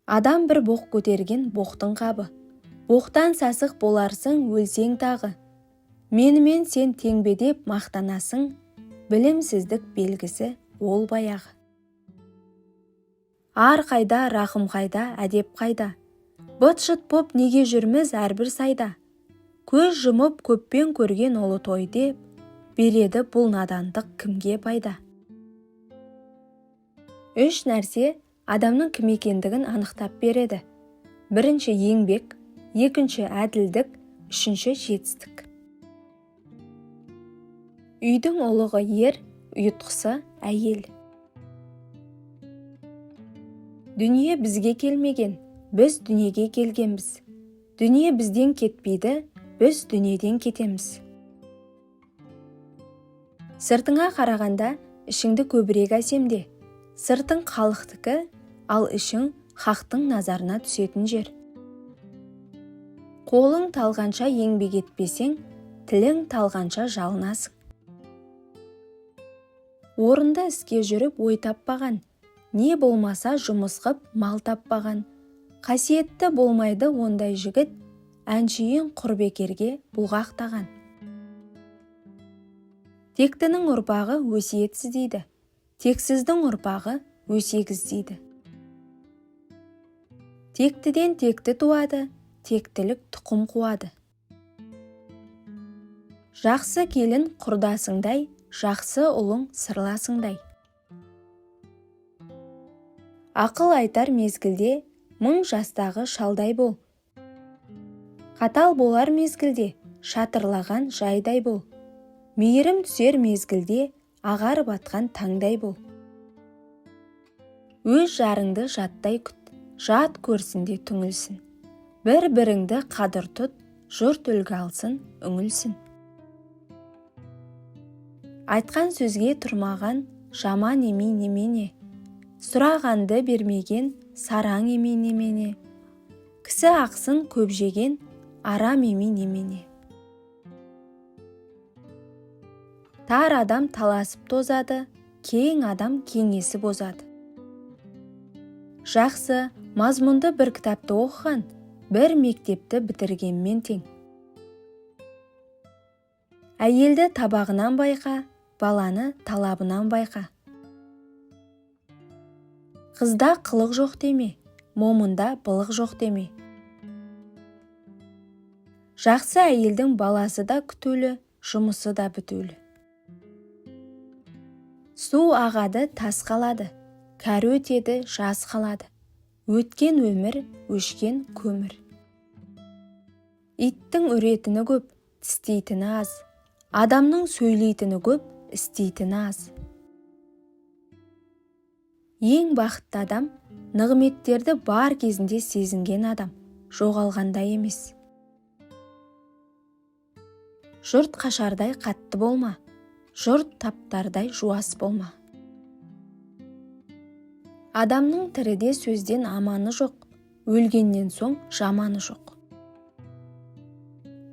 Адам бір боқ көтерген боқтың қабы. Боқтан сасық боларсың өлсең тағы. Менімен сен тең бе деп мақтанасың, білімсіздік белгісі ол баяғы. Ар қайда, рахым қайда, әдеп қайда? Быт-шыт боп неге жүрміз әрбір сайда? Көз жұмып көппен көрген ұлы той деп, береді бұл надандық кімге пайда? Үш нәрсе адамның кім екендігін анықтап береді. Бірінші еңбек, екінші әділдік, үшінші жетістік. Үйдің ұлығы ер, ұйытқысы әйел. Дүние бізге келмеген, біз дүниеге келгенбіз. Дүние бізден кетпейді, біз дүниеден кетеміз. Сыртыңа қарағанда ішіңді көбірек әсемде. Сыртың халықтікі, ал ішің хақтың назарына түсетін жер. Қолың талғанша еңбек етпесең, тілің талғанша жалынасың. Орынды іске жүріп ой таппаған, не болмаса жұмыс қып мал таппаған. Қасиетті болмайды ондай жігіт, әншейін құр бекерге бұлғақтаған. Тектінің ұрпағы өсиет іздейді, тексіздің ұрпағы өсек іздейді. Тектіден текті туады, тектілік тұқым қуады. Жақсы келін құрдасыңдай, жақсы ұлың сырласыңдай. Ақыл айтар мезгілде мың жастағы шалдай бол. Қатал болар мезгілде шатырлаған жайдай бол. Мейірім түсер мезгілде ағарып атқан таңдай бол. Өз жарыңды жаттай күт, жат көрсін де түңілсін. Бір-біріңді қадір тұт, жұрт үлгі алсын, үңілсін. Айтқан сөзге тұрмаған жаман емей немене? Сұрағанды бермеген сараң емей немене? Кісі ақысын көп жеген арам емей немене? Тар адам таласып тозады, кең адам кеңесіп озады. Жақсы, мазмұнды бір кітапты оқыған, бір мектепті бітіргенмен тең. Әйелді табағынан байқа, баланы талабынан байқа. Қызда қылық жоқ деме, момында былық жоқ деме. Жақсы әйелдің баласы да күтулі, жұмысы да бітулі. Су ағады, тас қалады, кәрі өтеді, жас қалады. Өткен өмір, өшкен көмір. Иттің үретіні көп, тістейтіні аз. Адамның сөйлейтіні көп, істейтіні аз. Ең бақытты адам, нығметтерді бар кезінде сезінген адам, жоғалғанда емес. Жұрт қашардай қатты болма, жұрт таптардай жуас болма. Адамның тіріде сөзден аманы жоқ, өлгеннен соң жаманы жоқ.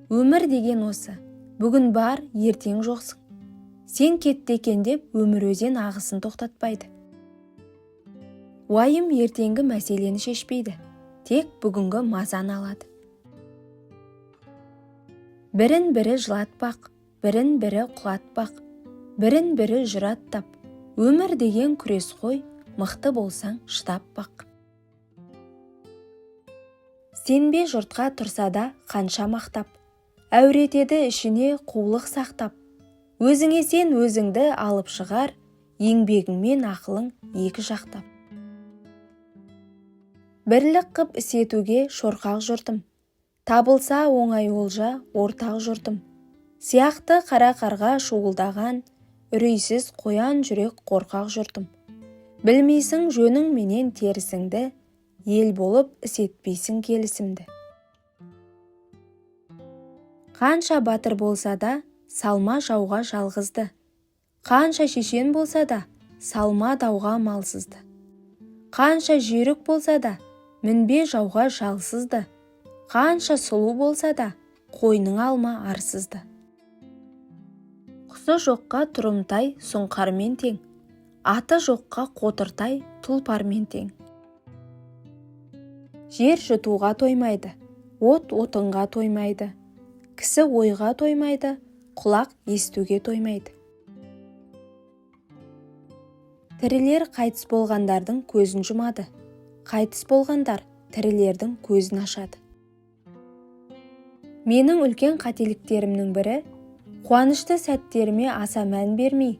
Өмір деген осы, бүгін бар, ертең жоқсың. Сен кетті екен деп өмір өзен ағысын тоқтатпайды. Уайым ертеңгі мәселені шешпейді, тек бүгінгі мазаны алады. Бірін бірі жылатпақ, бірін бірі құлатпақ, бірін бірі жыраттап. Өмір деген күрес қой, мықты болсаң шыдап бақ. Сенбе жұртқа тұрса да қанша мақтап, әуретеді ішіне қулық сақтап. Өзіңе сен, өзіңді алып шығар, еңбегің мен ақылың екі жақтап. Бірлік қып іс етуге шорқақ жұртым, табылса оңай олжа ортақ жұртым. Сияқты қара қарға шуылдаған, үрейсіз қоян жүрек қорқақ жұртым. Білмейсің жөнің менен терісіңді, ел болып іс етпейсің келісімді. Қанша батыр болса да, салма жауға жалғызды. Қанша шешен болса да, салма дауға малсызды. Қанша жүйрік болса да, мінбе жауға жалсызды. Қанша сұлу болса да, қойныңа алма арсызды. Құсы жоққа тұрымтай сұңқармен тең, аты жоққа қотыртай тұлпармен тең. Жер жұтуға тоймайды, от отынға тоймайды, кісі ойға тоймайды, құлақ естуге тоймайды. Тірілер қайтыс болғандардың көзін жұмады, қайтыс болғандар тірілердің көзін ашады. Менің үлкен қателіктерімнің бірі қуанышты сәттеріме аса мән бермей,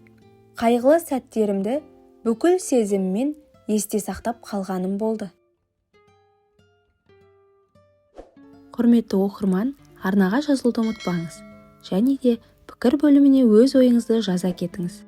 қайғылы сәттерімді бүкіл сезіміммен есте сақтап қалғаным болды. Құрметті оқырман, арнаға жазылуды ұмытпаңыз және де пікір бөліміне өз ойыңызды жаза кетіңіз.